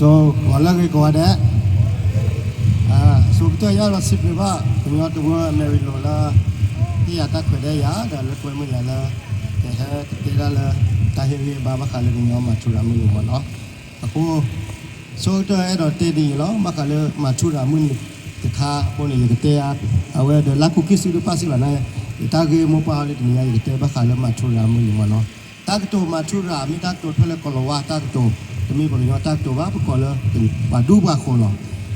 ဂီၤလၢအဂ့ၤကိးဂၤဒဲး, အဆိကတၢၢ်ယအဲၣ်ဒိးစံးဘျုးဘၣ် ကညီတဝၢ Mary Lou လၢ ဟ့ၣ်ယၤတၢ်ခွဲးဒဲးယၤ ဒီးလၢကွဲမုာ်ယၤလၢ ကဟဲကတဲဒၣ်လၢ တၢ်ဟ့ၣ်ဂံၢ်ဟ့ၣ်ဘါဘၣ်ဃးလၢကညီမၤထူရၤမုၢ်နံၤမ့ၢ်နီၤ. အဃိ ဆိကတၢၢ်အဲၣ်ဒိးတဲဒ်အံၤလီၤ. ဘၣ်ဃးလၢမၤထူရၤမုၢ်နံၤတခါအဃိန့ၣ် ယကတဲ အဝဲဒီးလၢခိၣ်ခံစုတဖၣ်စ့ၢ်ကီးန့ၣ် ယတၢ်ဂ့ၢ်မိၢ်ပှၢ်အီၤလၢတနံၤညါ ယကတဲဘၣ်ဃးလၢမၤထူရၤမုၢ်နံၤမ့ၢ်နီၤ. တၢ်ကတိၤမၤထူရၤ မ့ၢ်တၢ်ကတိၤတဖျၢၣ်လၢကိၤလၤဝါတၢ်ကတိၤ, တမ့ၢ်ပှၤကညီတၢ်ကတိၤဘၣ် ပကိးလၢ ပှၤဒူပှၤဃိၤလီၤ.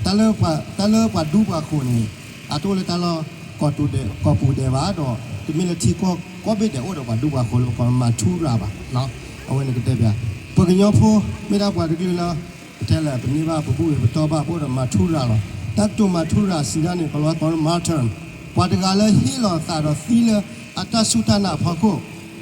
တၢ်လၢပှၤဒူပှၤဃိၤန့ၣ် အတအိၣ်လၢတၢ်လီၢ် ကိးပူၤဒဲးဘၣ်ဒီး တမ့ၢ်လၢထံကီၢ်ကိးဘ့ၣ်ဒဲး အိၣ်ဒီးပှၤဒူပှၤဃိၤလၢပကိးလၢမၤထူရၤဘၣ်. အဝဲန့ၣ်ကတဲဘၣ် ပှၤကညီဖိ မ့ၢ်ဒၣ်ပှၤတကလုာ်လၢ ပတဲလၢ ပန့ၢ်ဘၣ်ပဘူၣ်ဂ့ၤပတီၢ်ဘၣ် ပအိၣ်ဒီးမၤထူရၤလီၤ. တၢ်ကတိၤမၤထူရၤစံးဒၣ်န့ၣ် ကိၤလၤဝါကိးလၢ martyr, ပှၤတဂၤလၢဟ့ၣ်လီၤသးဒီးသံလၢအတၢ်စူၢ်တၢ်နာ်အဖီခိၣ်,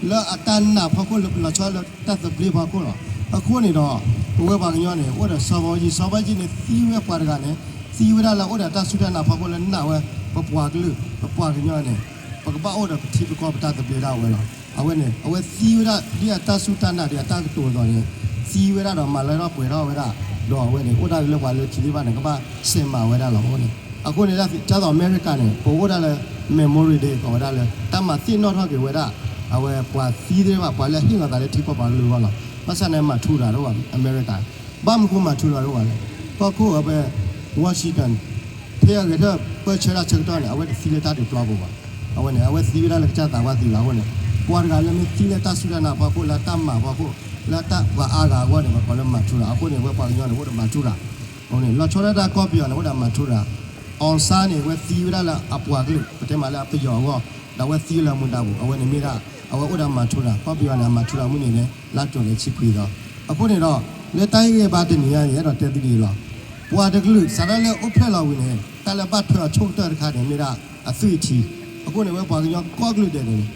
လၢအတၢ်နာ်အဖီခိၣ် လၢပလီၤဆီလၢတၢ်သဘျ့အဖီခိၣ်လီၤ. အဃိန့ၣ်ဒီး ပဝဲပှၤကညီန့ၣ် အိၣ်ဒီးစီၤဘးယံၤ, စီၤဘးယံၤန့ၣ် သံဝဲပှၤတဂၤန့ၣ် သံဝဲဒၣ်လၢအအိၣ်ဒီးတၢ်စူၢ်တၢ်နာ်အဖီခိၣ်လၢနာ်ဝဲ ပပှၤကလုာ် ပပှၤကညီန့ၣ် ပကဘၣ်အိၣ်ဒီးပထံပကီၢ်ပတၢ်သဘျ့ဒၣ်ဝဲလီၤ. အဝဲန့ၣ် အဝဲသံဝဲဒၣ်ဒ်အတၢ်စူၢ်တၢ်နာ်ဒ်အတၢ်ကတိၤအသိးန့ၣ် သံဝဲဒၣ်ဒီးမၤလၢထီၣ်ပှဲၤထီၣ်ဝဲဒၣ်, ဒီးအဝဲန့ၣ် အိၣ်ဒၣ်လၢပှၤလၢခံသ့ၣ်တဖၣ်န့ၣ် ကဘၣ်စဲးမၤဝဲဒၣ်လီၤ. အဃိန့ၣ် အဃိန့ၣ် ဒ်သိးအမဲရကၤန့ၣ် ပအိၣ်ဒၣ်လၢ memorial day ကိးဝဲဒၣ်လၢ တၢ်မၤသ့ၣ်နီၣ်ထီၣ်က့ၤဝဲဒၣ် အဝဲပှၤသံသ့ၣ်တဖၣ် ပှၤလၢဟ့ၣ်လီၤသးလၢထံကီၢ်ပှၤကလုာ်အဂီၢ်လီၤ. ဘၣ်ဆၣ်န့ၣ် မၤထူရၤတအိၣ်ဘၣ် အမဲရကၤ, ဘၣ်မနုၤဃိမၤထူရၤတအိၣ်ဘၣ်လဲၣ်. ကီၢ်ခိၣ်အဝဲ Washington ဖဲအဂဲၤထၢၣ်ပၢၢ်ဆၢတၢ်ဆၢကတီၢ်န့ၣ် အဝဲတသံလၢတၢ်ဒုးပျီပူၤဘၣ်. အဝဲန့ၣ် အဝဲသံဝဲဒၣ်လၢကစၢ်သးဝါသံလီၤ. အဃိန့ၣ် ပှၤတဂၤလၢမ့ၢ်သံလၢတၢ်စူၢ်တၢ်နာ်အဖီခိၣ် လၢတၢ်မၤအဖီခိၣ် လၢတၢ်ပှၤအါဂၤအဂီၢ်န့ၣ် ပှၤကိးလၢမၤထူရၤ. အဃိန့ၣ် ဝဲပှၤကညီန့ၣ် အိၣ်ဒီးမၤထူရၤ အဃိန့ၣ် လီၤဆီဒၣ်တၢ်ကီၢ်ပယီၤန့ၣ် အိၣ်ဒီးမၤထူရၤ, အီၣ်စၣ်န့ၣ် အဝဲသံဝဲဒၣ်လၢအပှၤကလုာ် ပတဲမးလၢအပယီၤအဂီၢ်, ဒီးအဝဲသံလၢအမူဒါပူၤ, အဝဲန့ၣ်မ့ၢ်ဒၣ် အဝဲအိၣ်ဒီးမၤထူရၤ, ကီၢ်ပယီၤန့ၣ် အမၤထူရၤမုၢ်နံၤန့ၣ် လါတိၤလဲဆံခွံသီ. အဃိန့ၣ်ဒီး လၢတၢ်ဟ့ၣ်ဂံၢ်ဟ့ၣ်ဘါတနံၤညါန့ၣ် အဲၣ်ဒိးတဲသုဒ်အံၤလီၤ. ပှၤတကလုာ် စးထီၣ်လၢအိၣ်ဖျဲၣ်လီၤဝံၤန့ၣ် တၢ်လၢဘၣ်ထွဲအီၤဆိကတၢၢ်တခါန့ၣ် မ့ၢ်ဒၣ်အသွံၣ်အထံ, အဃိန့ၣ် ဝဲပှၤကညီကိးကလုာ်ဒဲးန့ၣ်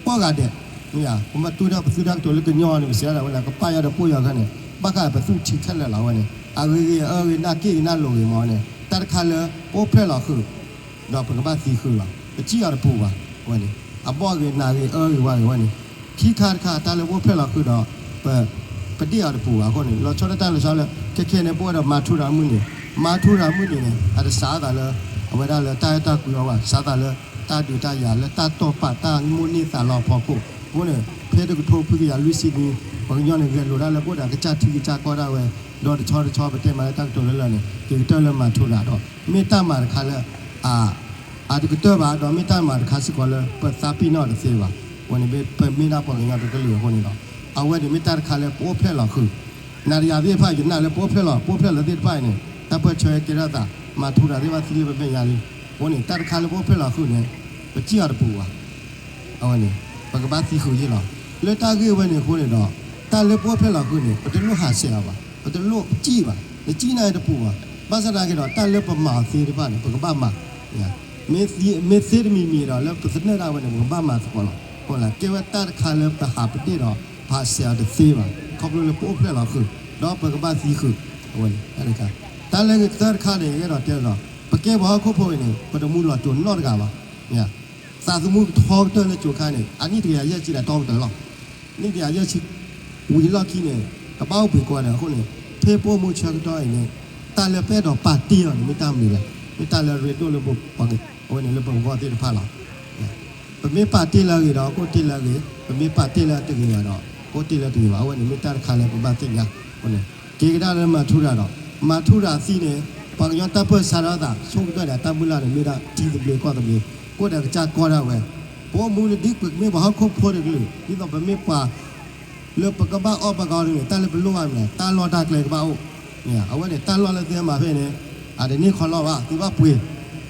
ကိးဂၤဒဲး မ့ၢ်ဧါ, ပမ့ၢ်တူၢ်ထီၣ်ပသုတၢ်ကတိၤလၢကညီန့ၣ် ပစံးဒၣ်ဝဲလၢ ကပၣ်ယီၤဒီးပိၢ်ယီၤခဲန့ၣ် ဘၣ်ဃးပသွံၣ်ထံခဲလၢာ်လီၤ. အဝဲန့ၣ် အဂ့ၤဂ့ၤအၢဂ့ၤ နၢ်က့ၣ်ဂ့ၤနၢ်လိၤဂ့ၤမ့ၢ်န့ၣ် တၢ်တခါလၢပအိၣ်ဖျဲၣ်လီၤဃုာ် ဒီးပကဘၣ်သံဃုာ်လီၤ. ပစံၣ်အီၤတပူၤဘၣ်. အဝဲန့ၣ် အဘီၣ်ဂ့ၤနးဂ့ၤအၢဂ့ၤဝါဂ့ၤဝဲန့ၣ် ခံခါတခါ တၢ်လၢပအိၣ်ဖျဲၣ်လီၤဃုာ်ဒီး ပ ပဒ့ၣ်အီၤတပူၤဘၣ်အဃိန့ၣ် လီၤဆီဒၣ်တၢ်လီၤဆီလၢ ခဲခဲန့ၣ် ပအိၣ်ဒီးမၤထူရၤမုၢ်နံၤ, မၤထူရၤမုၢ်နံၤန့ၣ် အတစးအသးလၢ အဝဲဒၣ်လၢတၢ်အဲၣ်တၢ်ကွံအီၤဘၣ်, စးသးလၢတၢ်ဒုးတၢ်ယၤ လၢတၢ်တိာ်ပာ်တၢ်မိၣ်န့ၢ်သးလီအဖီခိၣ်. အဃိန့ၣ် ဖဲတကထိခွံကယၤလွံၢ်ဆံနွံ ပှၤကညီန့ၣ် ဂဲၤလိာ်ဒၣ်လၢပအိၣ်ဒီးကစၢ်ထံကစၢ်ကီၢ်ဒၣ်ဝဲ, ဒီးတဆီတဆီပတဲမးလၢတၢ်ကတိၤလၢလၢာ်န့ၣ် က့ၤကတၢၢ်လၢမၤထူရၤဒီး မ့ၢ်တၢ်မၤတခါလၢ အ အတကတၢၢ်ဘၣ် ဒီးမ့ၢ်တၢ်မၤတခါစ့ၢ်ကီးလၢ ပသးပ့ၤနီၣ်တသ့ဘၣ်. အဝဲန့ၣ်မ့ၢ်ပမ့ၢ်ဒၣ်ပှၤကညီတကလုာ်အဃိန့ၣ်ဒီး အဝဲန့ၣ်မ့ၢ်တၢ်တခါလၢပအိၣ်ဖျဲၣ်လီၤဃုာ်, နၤဒီးယၤသ့ၣ်တဖၣ် ယနာ်လၢပအိၣ်ဖျဲၣ်လီၤ ပအိၣ်ဖျဲၣ်လီၤသ့ၣ်တဖၣ်အံၤန့ၣ် တၢ်ပၢၢ်ဆၢကဲထီၣ်သး မၤထူရၤသ့ၣ်တဖၣ်သံလၢပမဲာ်ညါလံ. အဃိန့ၣ် တၢ်တခါလၢပအိၣ်ဖျဲၣ်လီၤဃုာ်န့ၣ် ပစံၣ်အီၤတပူၤဘၣ်. အဝဲန့ၣ် ပကဘၣ်သံဃုာ်ယ့ၢ်လီၤ. လၢတၢ်ဂ့ၢ်ဝဲန့ၣ်အဃိန့ၣ်ဒီး တၢ်လၢပအိၣ်ဖျဲၣ်လီၤဃုာ်န့ၣ် ပတလိၣ်ဟးဆှဲးအီၤဘၣ်, ပတလိၣ်စံၣ်ဘၣ်, နစံၣ်န့ၣ်တပူၤဘၣ်. ဘၣ်ဆၣ်သနာ်က့ဒီး တၢ်လၢပမၤအီၤသ့ၣ်တဖၣ်န့ၣ် ပကဘၣ်မၤ, မ့ၢ်သ့တမံၤမံၤဒီး လၢပသနၢၣ်ဒၣ်ဝဲန့ၣ် ပကဘၣ်မၤသကိးလီၤ. အဃိန့ၣ် ကဲဝဲတၢ်တခါလၢပဟးပဒ့ၣ်ဒီး ပဟးဆှဲးအီၤတသ့ဘၣ်. ခီဖျိလၢပအိၣ်ဖျဲၣ်လီၤဃုာ် ဒီးပကဘၣ်သံဃုာ်, အဝဲန့ၣ် တၢ်တခါ. တၢ်လၢကတၢၢ်တခါန့ၣ် ယအဲၣ်ဒိးတဲလီၤ, ပကဲပှၤဟီၣ်ခိၣ်ဖိအံၤန့ၣ် ပတမူလီၤစိၤနီတဂၤဘၣ်. သးသမူကထီကတၢၢ်လၢစိၤခါန့ၣ် အနံၣ်တကယၤယဲၢ်ဆံဒီးတီကတၢၢ်လီၤ. နံၣ်တကယၤယဲၢ်ဆံ ဝံၤလီၢ်ခံန့ၣ် ကဘၣ်အိၣ်ဘှံးကိးဂၤဒဲးအဃိန့ၣ် ဖဲပအိၣ်မူဆၢကတီၢ်အံၤန့ၣ် တၢ်လၢပအဲၣ်ဒိးပာ်တ့ၢ်အီၤန့ၣ် မ့ၢ်တၢ်မနုၤလဲၣ်. မ့ၢ်တၢ်လၢအရ့ဒိၣ်လၢပပှၤက အဝဲန့ၣ်လၢပဂီၢ်သ့ၣ်တဖၣ်လီၤ. ပမ့ၢ်ပာ်တ့ၢ်လၢအဂ့ၤဒီး ကအိၣ်တ့ၢ်လၢအဂ့ၤ, ပမ့ၢ်ပာ်တ့ၢ်လၢအတဂ့ၤဘၣ်ဒီး ကအိၣ်တ့ၢ်လၢတဂ့ၤဘၣ်. အဝဲန့ၣ်မ့ၢ်တၢ်တခါလၢပဘၣ်သ့ၣ်ညါ. အဃိန့ၣ် က့ၤကဒါလၢမၤထူရၤဒီး မၤထူရၤအသံန့ၣ် ပှၤကညီတၢ်ပၢၢ်ဆါထီၣ်သး ဆိကတၢၢ်ဒီးတၢ်မုၢ်လၢ်န့ၣ် မ့ၢ်ဒၣ်ထံသဘျ့ကီၢ်သဘျ့, ကအိၣ်ဒီးကစၢ်ကီၢ်ဒၣ်ဝဲ, ပအိၣ်မူလၢဒ်ပမ့ၢ်ပှၤဟီၣ်ခိၣ်ဖိတကလုာ် ဒ်သိးပမ့ၢ်ပှၤ လၢပကဘၣ်အီၣ်ဘၣ်ကီးန့ၣ် တၢ်လၢပလိၣ်ဘၣ်မနုၤလဲၣ်, တၢ်လီၢ်တၢ်ကျဲကဘၣ်အိၣ်. အဝဲန့ၣ် တၢ်လီၢ်လၢသုမၤဖဲန့ၣ် အတန့ၢ်ခီလီၢ်ဘၣ် သုဘၣ်ပှ့ၤ.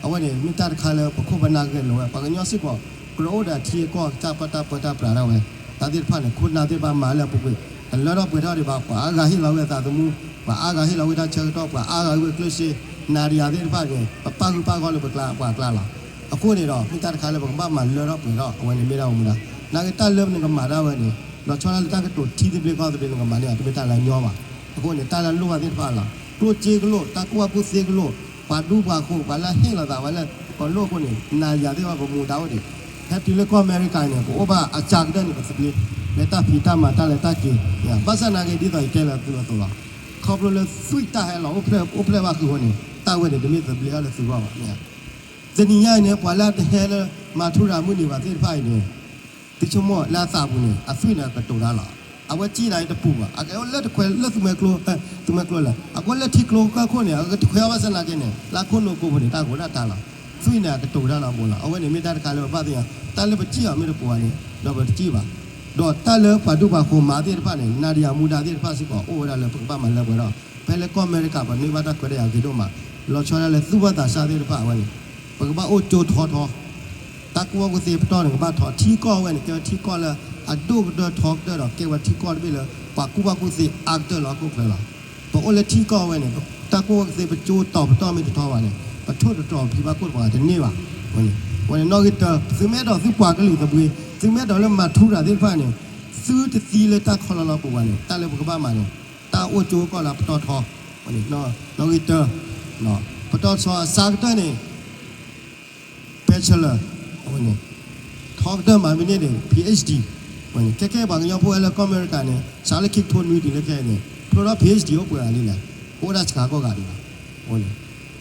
အဝဲန့ၣ်မ့ၢ်တၢ်တခါလၢပခိၣ်ပနၢ်ဂဲၤလိာ်ဝဲ ပှၤကညီစ့ၢ်ကီး ကြၢးအိၣ်ဒီးထံအကီၢ် တၢ်ပၢတၢ်ပၢတၢ်ပြးဒၣ်ဝဲ, တၢ်သ့ၣ်တဖၣ်န့ၣ် ခိၣ်နၢ်သ့ၣ်တဖၣ်မၤလၢအပူၤကွံာ် တလၢထီၣ်ပှဲၤထီၣ်ဒံးဘၣ်. ပှၤအါဂၤဟ့ၣ်လီၤဝဲအသးသမူ, ပှၤအါဂၤဟ့ၣ်လီၤဝဲတၢ်ဆၢကတီၢ်, ပှၤအါဂၤဟ့ၣ်ဝဲကျိၣ်စ့, နၤဒီးယၤသ့ၣ်တဖၣ်န့ၣ် ပပၣ်ဃုာ်ပၣ်ဂီၢ်လၢပကျါပှၤအကျါလီၤ. အဃိန့ၣ်ဒီး မ့ၢ်တၢ်တခါလၢပကဘၣ်မၤလၢထီၣ်ပှဲၤထီၣ် အဝဲန့ၣ်မ့ၢ်ဒၣ်ပမူဒါ. နာ်က့တၢ်လၢနကမၤဒၣ်ဝဲန့ၣ် လီၤဆီဒၣ်လၢတၢ်ကတိၤထံသဘျ့ကီၢ်သဘျ့နကမၤန့ၢ်အီၤ တမ့ၢ်တၢ်လၢအညီဘၣ်. အဃိန့ၣ် တၢ်လၢအလိၣ်ဘၣ်သ့ၣ်တဖၣ်လီၤ. ကျိၣ်စ့ကလိၣ်, တၢ်ကူၣ်ဘၣ်ကူၣ်သ့ကလိၣ်, ပှၤဒူပှၤဃိၤ, ပှၤလၢအဟ့ၣ်လီၤသးဝဲလၢ ကီၢ်လိၣ်အဃိန့ၣ် နၤယၤသ့ၣ်တဖၣ်ပမူဒါအိၣ်ဒံး. ဟဲတုၤလၢကီၢ်အမဲရကၤန့ၣ် ပအိၣ်ဘၣ်အစှၤကတၢၢ်န့ၣ် ပသဘျ့ လၢတၢ်ဖံးတၢ်မၤတၢ်လဲၤတၢ်က့ၤ. ဘၣ်ဆၣ်နာ်က့ဒ်သိးယတဲလၢသုအသိးလီၤ. ခီဖျိလၢသွံၣ်တၢ်ဟဲလီၤအိၣ်ဖျဲၣ်ဘၣ်ဃုာ်အဃိန့ၣ် တၢ်ဝဲန့ၣ် တမ့ၢ်သဘျ့အီၤလၢသုဂီၢ်ဘၣ်. တနံၤညါအံၤန့ၣ် ပှၤလၢအတဟဲလၢမၤထူရၤမုၢ်နံၤဘၣ်သ့ၣ်တဖၣ်အံၤန့ၣ် သုဆိကမိၣ်လၢအသးပူၤန့ၣ် အသွံၣ်န့ၣ်အကတိၤတၢ်လီၤ. အဝဲစံၣ်နၤအံၤတပူၤဘၣ်, အကအိၣ်လၢတခွဲးလၢသူမှဲကျိ, သူမှဲကျိလဲၣ်, အကအိၣ်လၢထံကျိကၢၢ်ခိၣ်န့ၣ် အကတခွဲးအီၤဘၣ်ဆၣ်သနာ်က့န့ၣ် လၢခိၣ်နူာ်ကိးပူၤန့ၣ် တၢ်ကတိၤတၢ်လီၤ. သွံၣ်န့ၣ်အကတိၤတၢ်လီၤဘိလီၤ. အဝဲန့ၣ်မ့ၢ်တၢ်တခါလၢပဘၣ်သ့ၣ်ညါ, တၢ်လၢပစံၣ်အီၤမ့ၢ်တပူၤဘၣ်န့ၣ် ဒီးပတစံၣ်ဘၣ်. ဒီးတၢ်လၢပှၤဒူပှၤဃိၤမၤသ့ၣ်တဖၣ်န့ၣ် နၤဒီးယၤမူဒါသ့ၣ်တဖၣ်စ့ၢ်ကီး အိၣ်ဝဲဒၣ်လၢပကဘၣ်မၤလၢပှဲၤဒီး ဖဲလၢကီၢ်အမဲရကၤ ပန့ၢ်ဘၣ်တၢ်ခွဲးတၢ်ယာ်ဂ့ၤဒိၣ်မး, လီၤဆီဒၣ်လၢသူၣ်ဘီၣ်သးစၢ်သ့ၣ်တဖၣ်အဝဲန့ၣ် ပကဘၣ်အိၣ်ကၠိထီထီ တၢ်ကူၣ်ဘၣ်ကူၣ်သ့ပတီၢ်န့ၣ် ကဘၣ်ထီ, ထံကီၢ်ဝဲန့ၣ် ကဲဝဲထံကီၢ်လၢအဒိၣ်ကတၢၢ်ထီကတၢၢ်ဒီး ကဲဝဲထံကီၢ်တဘ့ၣ်လၢ ပှၤကူၣ်ဘၣ်ကူၣ်သ့အါကတၢၢ်လၢဟီၣ်ခိၣ်ချၢလီၤ. ပအိၣ်လၢထံကီၢ်ဝဲန့ၣ် တၢ်ကူၣ်ဘၣ်ကူၣ်သ့ပကၠိတီၤပတီၢ်မ့ၢ်တထီဘၣ်န့ၣ် ပထိၣ်သတြီၤဖံးဘၣ်ခိၣ်သတြီၤတန့ၢ်ဘၣ်. ဝဲန့ၣ် ဝဲန့ၣ်နီၣ်ဂံၢ်တၢ, သုမ့ၢ်အဲၣ်ဒိးသုပှၤကလုာ်သဘှ့, သုမ့ၢ်အဲၣ်ဒိးလၢမၤထူရၤသ့ၣ်တဖၣ်န့ၣ် သုတသံလၢတၢ်ခီလီၤလီၤပူၤဘၣ်န့ၣ် တၢ်လၢပကဘၣ်မၤန့ၣ် တၢ်အိၣ်ကၠိကီၢ်လၢပတီၢ်ထီ, နီၣ်ဂံၢ်တၢ, ပတီၢ်ထီအစှၤကတၢၢ်န့ၣ် Bachelor အဝဲန့ၣ် ထီကတၢၢ်မၤမ့ၢ်န့ၢ်န့ၣ် PhD ဝဲန့ၣ် ခဲခဲပှၤကညီဖိဟဲလၢကီၢ်အမဲရကၤန့ၣ် စးလၢခံကထိနွံတုၤလၢခဲအံၤန့ၣ် ဖျိထီၣ် PhD အိၣ်ပှဲၤဂၤလံလဲၣ်, အိၣ်ဝဲဒၣ်စှၤကိးဂၤဒံးဘၣ်. အဝဲန့ၣ်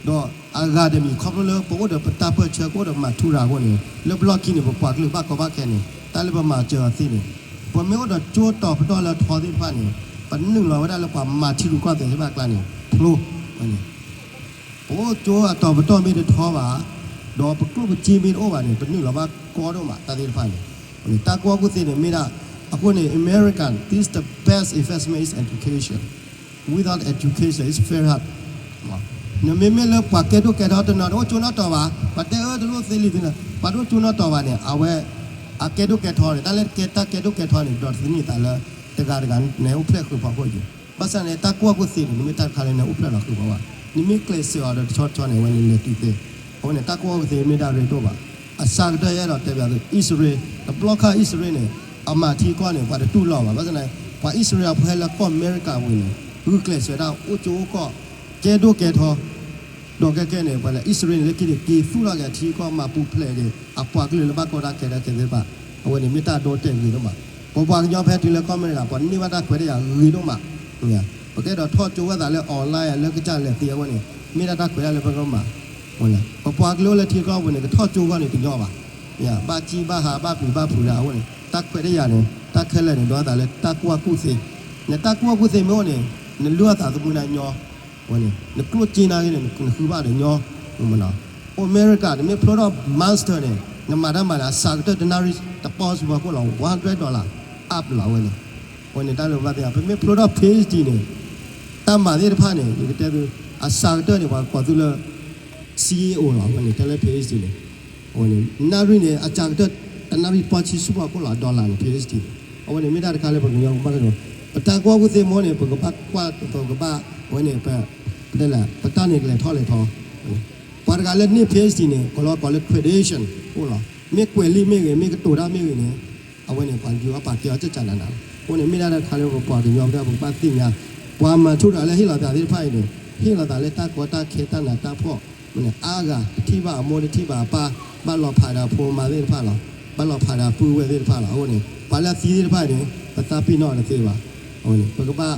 ဒီးအဂၤတမံၤ ခီဖျိလၢပအိၣ်ဒီးပတၢ်ပၢၢ်ဆၢ ကအိၣ်ဒီးမၤထူရၤအဃိန့ၣ် လၢပလီၢ်ခံန့ၣ် ပပှၤကလုာ်ဘၣ်ကီဘၣ်ခဲန့ၣ် တၢ်လၢပမၤစၢၤအီၤသ့န့ၣ် ပမ့ၢ်အိၣ်ဒီးကၠိတီၤပတီၢ်လၢထီသ့ၣ်တဖၣ်န့ၣ် ပနုာ်လီၤဝဲဒၣ်လၢပှၤမၤထံရူၢ်ကီၢ်သဲးသ့ၣ်တဖၣ်အကျါန့ၣ် ဖျိ ဝဲန့ၣ် ပအိၣ်ကၠိအတီၤပတီၢ်မ့ၢ်တထီဘၣ်, ဒီးပကျိၣ်ပစ့မ့ၢ်တအိၣ်ဘၣ်န့ၣ် ပနုာ်လီၤဘၣ်ကီဒိၣ်မးတၢ်သ့ၣ်တဖၣ်န့ၣ်. တၢ်ကူၣ်ဘၣ်ကူၣ်သ့န့ၣ်မ့ၢ်ဒၣ်, အဃိန့ၣ် American, this the best investment is education. Without education is very hard. နမ့မ့ၢ်လၢပှၤကဲဒိၣ်ကဲထီ တနီၤတအိၣ်ကၠိနီတီၤဘၣ်, ပှၤတဲအၢတလိၣ်သ့လံသ့လၢ ပှၤတအိၣ်ကၠိနီတီၤဘၣ်န့ၣ် အဝဲ အကဲဒိၣ်ကဲထီန့ၣ် တၢ်လၢကဲတၢ်ကဲဒိၣ်ကဲထီန့ၣ် ဒီးသန့ၤသးလၢ တဂၤတဂၤန့ၣ်အိၣ်ဖျဲၣ်ဃုာ်ဖီခိၣ်ယံၤ. ဘၣ်ဆၣ်န့ၣ် တၢ်ကူၣ်ဘၣ်ကူၣ်သ့န့ၣ် နမ့ၢ်တၢ်တခါလၢနအိၣ်ဖျဲၣ်လီၤဃုာ်ဘၣ်ဘၣ်, နမ့ၢ်ကျဲးစၢးအီၤဒီးတဆီတဆီန့ၣ် အဝဲန့ၣ်လဲၤတုၤသ့. အဃိန့ၣ် တၢ်ကူၣ်ဘၣ်ကူၣ်သ့မ့ၢ်ဒၣ်ရ့ဒိၣ်ဘၣ်. အစှၤကတၢၢ်ယအဲၣ်ဒိးတဲဘၣ်သု အံၣ်စရ့လး တဘျီခါအံၣ်စရ့လးန့ၣ် အမၤထံကီၢ်န့ၣ် ပှၤတတူၢ်လိာ်ဘၣ်. ဘၣ်ဆၣ်န့ၣ် ပှၤအံၣ်စရ့လးဖိဟဲလၢကီၢ်အမဲရကၤပူၤန့ၣ် ဂုာ်ကျဲးစၢးဒၣ်အိၣ်ကၠိအိၣ်ကီၢ် ကဲဒိၣ်ကဲထီ ဒီးကဲကဲန့ၣ် ပှၤလၢအံၣ်စရ့လးန့ၣ်လၢခံန့ၣ် က့ၤသူၣ်ထီၣ်က့ၤအထံကီၢ် မၤပူၤဖျဲးက့ၤ အပှၤကလုာ်လၢဘၣ်ကီတၢ်ခဲတၢ်ခဲသ့ၣ်တဖၣ်, အဝဲန့ၣ်မ့ၢ်တၢ်ဒိတဲာ်ဂ့ၤဒိၣ်မး. ပပှၤကညီဖဲတုၤလၢကီၢ်အမဲရကၤ ပှၤန့ၢ်ဘၣ်တၢ်ခွဲးတၢ်ယာ်ဂ့ၤဒိၣ်မး. ပကအဲၣ်ဒိးထီၣ်ကၠိဝဲသးလၢ online လၢကစၢ်လဲၤသ့အဝဲန့ၣ် မ့ၢ်ဒၣ်တၢ်ခွဲးတၢ်ယာ်လၢပကမၤ ပပှၤကလုာ်အိၣ်လၢထံကီၢ်ပူၤန့ၣ် ကထီၣ်ကၠိဂီၢ်န့ၣ်တညီဘၣ်. ဘၣ်စံၣ်ဘၣ်ဟးဘၣ်ပျံၤဘၣ်ဖုးဒၣ်အဝဲန့ၣ် တၢ်ခွဲးတၢ်ယာ်န့ၣ် တၢ်ခဲလၢာ်န့ၣ် ဒိးသးလၢတၢ်ကူၣ်ဘၣ်ကူၣ်သ့. နတၢ်ကူၣ်ဘၣ်ကူၣ်သ့မ့ၢ်အိၣ်န့ၣ် နလုၢ်အသးသမူနၤညီ ဝဲန့ၣ် နကျိၣ်စ့နၤဂ့ၤန့ၣ် နဃုဘၣ်ဒီးညီ, အိၣ်အမဲရကၤ နမ့ၢ်ဖျိထီၣ် master န့ၣ် နမၤတၢ်မၤန့ၣ် အစှၤကတၢၢ်တနၣ်ရံၣ်တပီၢ်စုပူၤခိၣ်လီၤ one hundred dollar up လီၤဝဲန့ၣ်. အဝဲန့ၣ်တၢ်လၢပဘၣ်သ့ၣ်ညါ ပမ့ၢ်ဖျိထီၣ် PhD န့ၣ် တၢ်မၤသ့ၣ်တဖၣ်န့ၣ် ယကတဲသု အစှၤကတၢၢ်န့ၣ် ပှၤကိးသုလၢ CEO လီၤ အဝဲန့ၣ် တဲလၢ PhD န့ၣ် အဝဲန့ၣ် နၣ်ရံၣ်န့ၣ် အစှၤကတၢၢ် တနၣ်ရံၣ်ပီၢ်ဆံဆူၣ်ပှၤခိၣ်လီၤ dollar န့ၣ် PhD န့ၣ် အဝဲန့ၣ်မ့ၢ်တၢ်တခါလၢပကညီကဘၣ်ကဒီး ပတၢ်ကူၣ်ဘၣ်ကူၣ်သ့မ့ၢ်အိၣ်န့ၣ် ပကဘၣ်ကွၢ် ပကဘၣ် အဝဲန့ၣ် ပ ပတဲလဲၣ် ပတၢ်န့ၣ်ကလဲၤထီၣ်လဲၤထီ ပှၤတဂၤလၢန့ၢ် PhD န့ၣ် ကလီၤကိးလၢ credential အိၣ်လီၤ. မ့ၢ်ကွဲးလံာ်မ့ၢ်ဂ့ၤ မ့ၢ်ကတိၤတၢ်မ့ၢ်ဂ့ၤန့ၣ် အဝဲန့ၣ် ပှၤယူၤအီၤပာ်ကဲအီၤကၠၢ်ကၠၢ်နးနးလီၤ. အဃိန့ၣ် မ့ၢ်ဒၣ်တၢ်တခါလၢပပှၤကညီဖိ ပကဘၣ်သ့ၣ်ညါ ပှၤမၤထူရၤလၢဟ့ၣ်လီၤသးသ့ၣ်တဖၣ်အံၤန့ၣ် ဟ့ၣ်လီၤသးလၢတၢ်ကီတၢ်ခဲတၢ်နးတၢ်ဖှီၣ် မ့ၢ်န့ၣ် အါဂၤ တထံၣ်ဘၣ်အမိၢ်တထံၣ်ဘၣ်အပၢ် ဘၣ်လီၤဖးဒီးအဖိအမါသ့ၣ်တဖၣ်လီၤ. ဘၣ်လီၤဖးဒီးပုၢ်ဝဲၢ်သ့ၣ်တဖၣ်လီၤ. အဃိန့ၣ် ပှၤလၢအသံသ့ၣ်တဖၣ်န့ၣ် ပသးပ့ၤနီၣ်တသ့ဘၣ်. အဃိန့ၣ် ပကဘၣ်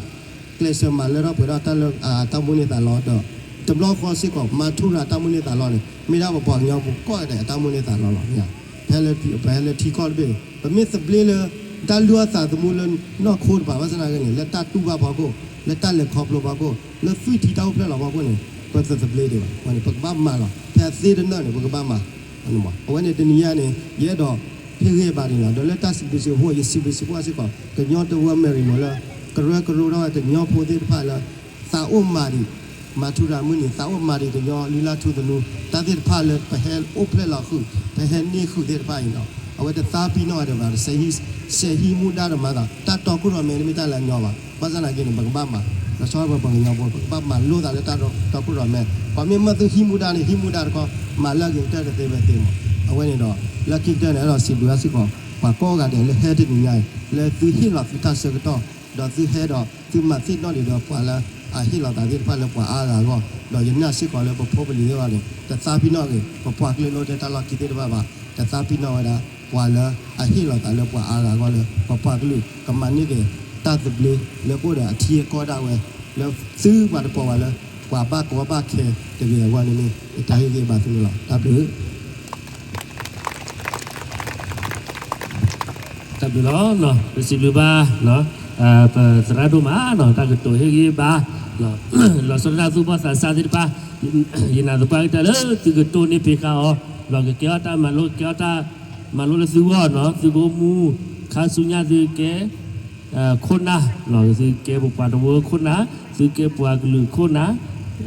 ကျဲးစၢးမၤလၢထီၣ်ပှဲၤထီၣ်တၢ်လၢ တၢ်မူန့ၢ်သးလီဒီး တဘျီဃီစ့ၢ်ကီး မၤထူရၤတၢ်မူန့ၢ်သးလီန့ၣ် မ့ၢ်ဒၣ်ပပှၤကညီဖိကိးဂၤဒဲးအတၢ်မူန့ၢ်သးလီလီၤ. ပဟဲလၢထံကီၢ်တဘ့ၣ် ပမ့ၢ်သဘျ့လၢ တၢ်လုၢ်အီၣ်သးသမူလၢနီၢ်ခိတပၤ ဘၣ်ဆၣ်သနာ်က့န့ၣ် လၢတၢ်တူၢ်ဘၣ်ဖီခိၣ် လၢတၢ်လဲၤခီဖျိဖီခိၣ် လၢသွံၣ်ထံတၢ်အိၣ်ဖျဲၣ်လီၤဖီခိၣ်န့ၣ် ပတသဘျ့ဒံးဘၣ်. အဃိန့ၣ် ပကဘၣ်မၤလီၤ. ဖဲအသ့တနၢၣ်န့ၣ် ပကဘၣ်မၤ အဝဲန့ၣ် တနံၤညါန့ၣ် ယအဲၣ်ဒိးဟ့ၣ်ဂံၢ်ဘါဒံးလီၤ. ဒီးလၢတၢ်စံးဘျုးစံးဖှိၣ် ယစံးဘျုးစံးဖှိၣ်စ့ၢ်ကီး ကညီတဝၢမဲာ်ရံမီၤလၢ ကရၢကရိထီၣ်ဝဲကညီဖိသ့ၣ်တဖၣ်လၢ သးအိၣ်မၤဒံး မၤထူရၤမုၢ်နံၤ သးအိၣ်မၤဒံးကညီလုၢ်လၢ်ထူသနူ တၢ်သ့ၣ်တဖၣ်လၢပဟဲအိၣ်ဖျဲၣ်လီၤဃုာ် ပဟဲန့ၢ်ဃုာ်သ့ၣ်တဖၣ်အံၤဒီး အဝဲတသးပ့ၤနီၣ်ဝဲဒံးဘၣ် စဲးဟံးမူဒါတမၤသး တၢ်တီခိၣ်ရိၣ်မဲတမ့ၢ်တၢ်လၢအညီဘၣ်. ဘၣ်ဆၣ်သနာ်က့န့ၣ် ပကဘၣ်မၤ လီၤဆီပှၤကညီဖိ ပကဘၣ်မၤလိသးလၢတၢ်တီခိၣ်ရိၣ်မဲ ပှၤမ့ၢ်မၢသုဟံးမူဒါန့ၣ် ဟံးမူဒါတခီ မၤလၢအဂ့ၤကတၢၢ်တသ့ဝဲသ့မး. အဝဲန့ၣ်ဒီး လၢခံကတၢၢ်န့ၣ် အဲၣ်ဒိးစံးဘျုးဘၣ်စ့ၢ်ကီး ပှၤကိးဂၤဒဲးလၢဟဲတနံၤညါအံၤ လၢသုဟ့ၣ်လီၤသုတၢ်ဆၢကတီၢ် ဒီးသုဟဲဒီးသုမၤသ့ၣ်နီၣ်ဒံးဒီးပှၤလၢအဟ့ၣ်လီၤသးသ့ၣ်တဖၣ်လၢပှၤအါဂၤအဂီၢ် ဒီးယနာ်စ့ၢ်ကီးလၢပဖိပလံၤသ့ၣ်တဖၣ်န့ၣ် တသးပ့ၤနီၣ်ဂ့ၤ ပပှၤကလုာ်လၢအိၣ်ထဲတၢ်လီၢ်ခံသ့ၣ်တဖၣ်ဘၣ် တသးပ့ၤနီၣ်ဝဲဒၣ် ပှၤလၢအဟ့ၣ်လီၤသးလၢပှၤအါဂၤအဂီၢ်လၢ ပပှၤကလုာ်ကမၤန့ၢ်က့ၤတၢ်သဘျ့လၢကအိၣ်ဒီးအထံအကီၢ်ဒၣ်ဝဲ လၢသုပှၤတပိာ်ဘၣ်လၢ ပှၤဘၣ်ကီဘၣ်ခဲတဂ့ၤအဂီၢ်န့ၣ်မ့ၢ် တၢ်ဟ့ၣ်ဂံၢ်ဟ့ၣ်ဘါသုန့ၣ်လီၤ. တၢ်ဘျုး တၢ်ဘျုးလီၤ. ပစံးဘျုးဘၣ် ပသရၣ်ဒိၣ်မးနီၤ တၢ်ကတိၤဟ့ၣ်ဂံၢ်ဟ့ၣ်ဘါ လီၤဆီဒၣ်တၢ်သူၣ်ဘီၣ်သးစၢ်သ့ၣ်တဖၣ် ယနာ်သပှၢ်ကတၢၢ်လၢသုကတိၢ်န့ၢ်ဖံးဃာ်အီၤ လီၤကကဲထီၣ်တၢ်မၤလိ ကကဲထီၣ်တၢ်မၤလိလၢသုဂီၢ်နီၤ သုကအိၣ်မူ ခါဆူညါသုကဲ ခိၣ်နၢ် သုကဲပပှၤတဝၢခိၣ်နၢ် သုကဲပှၤကလုာ်ခိၣ်နၢ်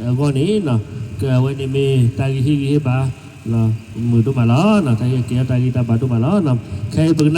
အဂီၢ်န့ၣ် အဝဲန့ၣ်မ့ၢ်တၢ်ဂ့ၢ်ဟ့ၣ်ဂံၢ်ဟ့ၣ်ဘါ မုာ်ဒိၣ်မးလီၤ. တၢ်ဟ့ၣ်ကဲထီၣ်တၢ်ဂံၢ်တၢ်ဘါဒိၣ်မးလီၤ. ခဲအံၤပကနၣ်